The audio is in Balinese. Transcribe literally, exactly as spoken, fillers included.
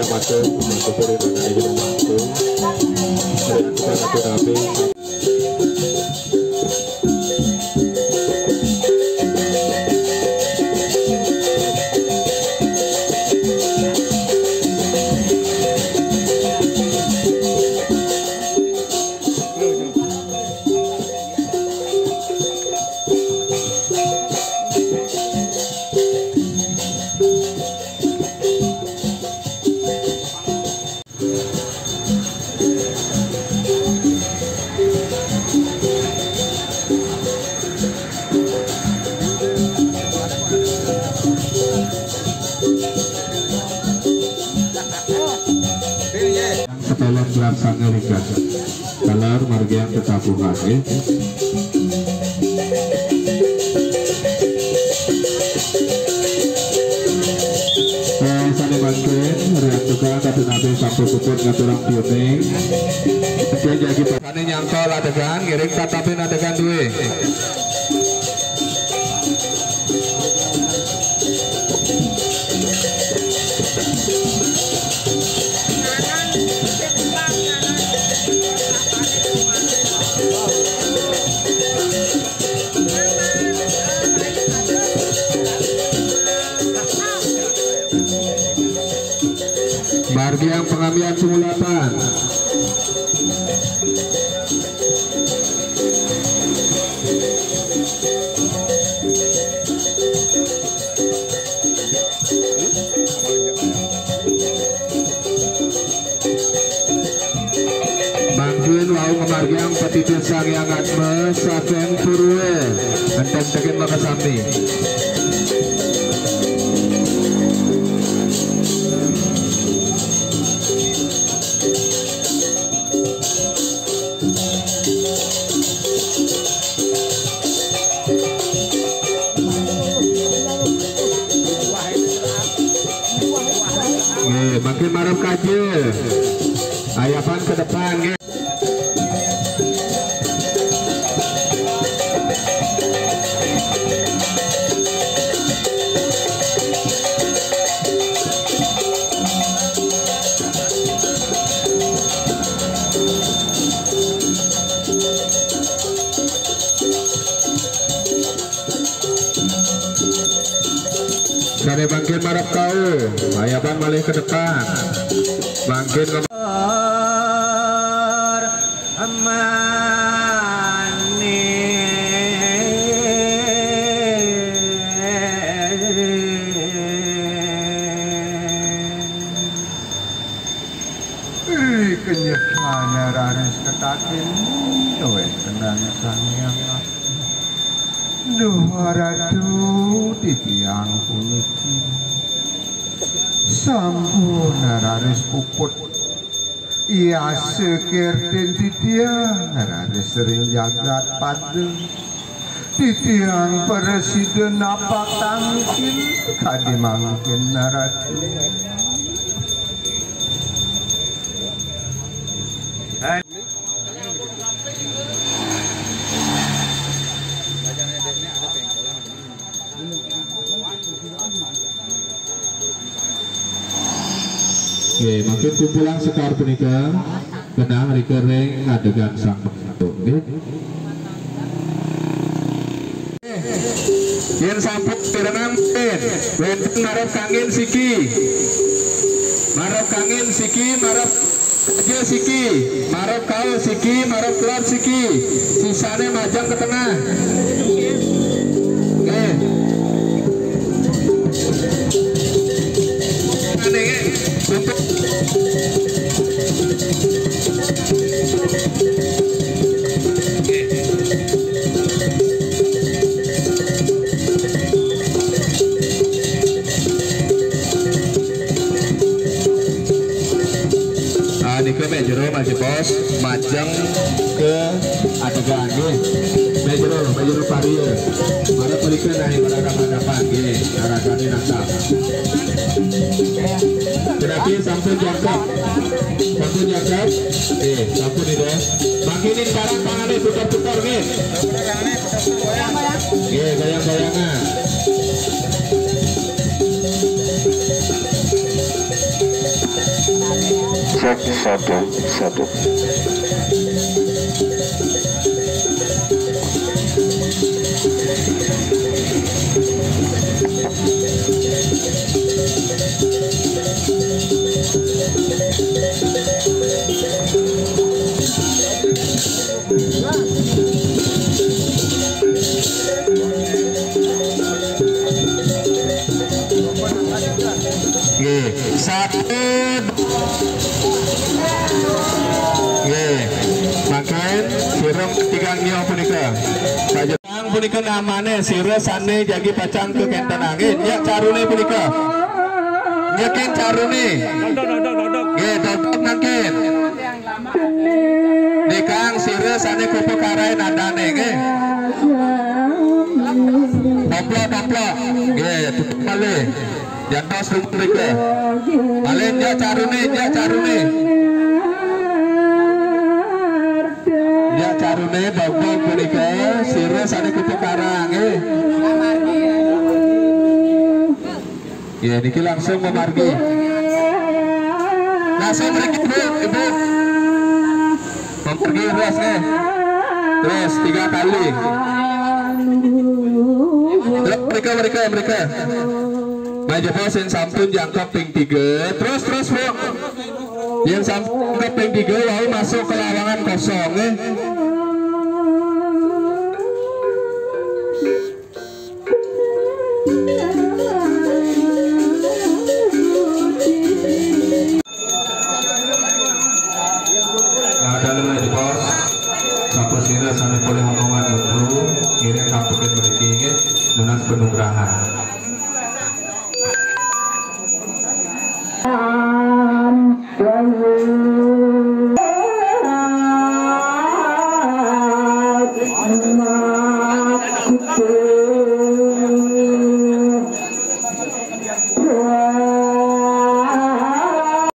Matur, matur puri tanah ibu matur. Saya tukang atu nabi. Setelan gelar sangga rika. Taler margiang tetabuhan, nggih. Eh, sané mangkin, riantukan katunapi sampun puput ngaturang piuning. Mangkin jagi pa-, sané nyantol adegan, ngiring tatapin adegan duwé. Margiang pangamian sumulapan. Mangkin wau ngamargiang patitun Sang Hyang Atma saking Purwa. Anten tekin makasami. Nggih, makin marep kaje. Ayapan ke depan, nggih. Sané mangkin marep kau, ayapan malih ke depan. Mangkin ke Ri kenyekana raris ketakin, wéntenan Sang Hyang Duh Ratu, titiang puniki sampun raris puput. Yasa kirtin titiang raris ring jagat pada. Titiang prasida napak tangkil kadi mangkin, Ratu. Nggih, mangkin kumpulan sekar punika genah rika ring adegan Sang Pembantu, nggih. Yén sampun pirengang, yén wénten marep kangin siki. Marep kangin siki, marep aja siki, marep kaul siki, marep keluar siki. Sisané majeng ke tengah. Nggih. Nggih. Ah, nika mék jero, Mas Bos, majeng ke adegan nggih. Mék jero, mék jero paria. Mara perika naik pada dapat-dapat nggih, arahane nasab. Berarti sampun jangkep. Sampun jangkep. Nggih, sampun ida. Mangkinin barang tangane putar-putar nggih. Nggih, goyang-goyangan. Satu, satu. Nggih, satu. Nggih. Mangkin sira tigang nyo punika. Sajeneng punika namane sira sane jagi pacang kekentenan. Nggih, nyak carune punika. Nyekin carune. Nggih, dodok mangkin. Nikang sira sane kupekarai nadane nggih. Poplok-poplok. Nggih, tutup malih. Jantos tutup mrika. Malih nyak carune, nyak carune. Nyak carune bobong punika sira sane kupekarai nggih. Ya, niki langsung memargi. Langsung mriki, Bu, Ibu. Memargi terus nggih. Terus tiga kali. Terus mrika, mrika, mrika. Majapa sing sampun jangkep ping tiga. Terus, terus, Bu. Yang sampun jangkep ping tiga wau masuk ke lawangan kosong nggih. Nah, dalem jebos, sapa sira sane polih omongan nutu, ngiring kampungin mriki nggih, nunas panugrahan.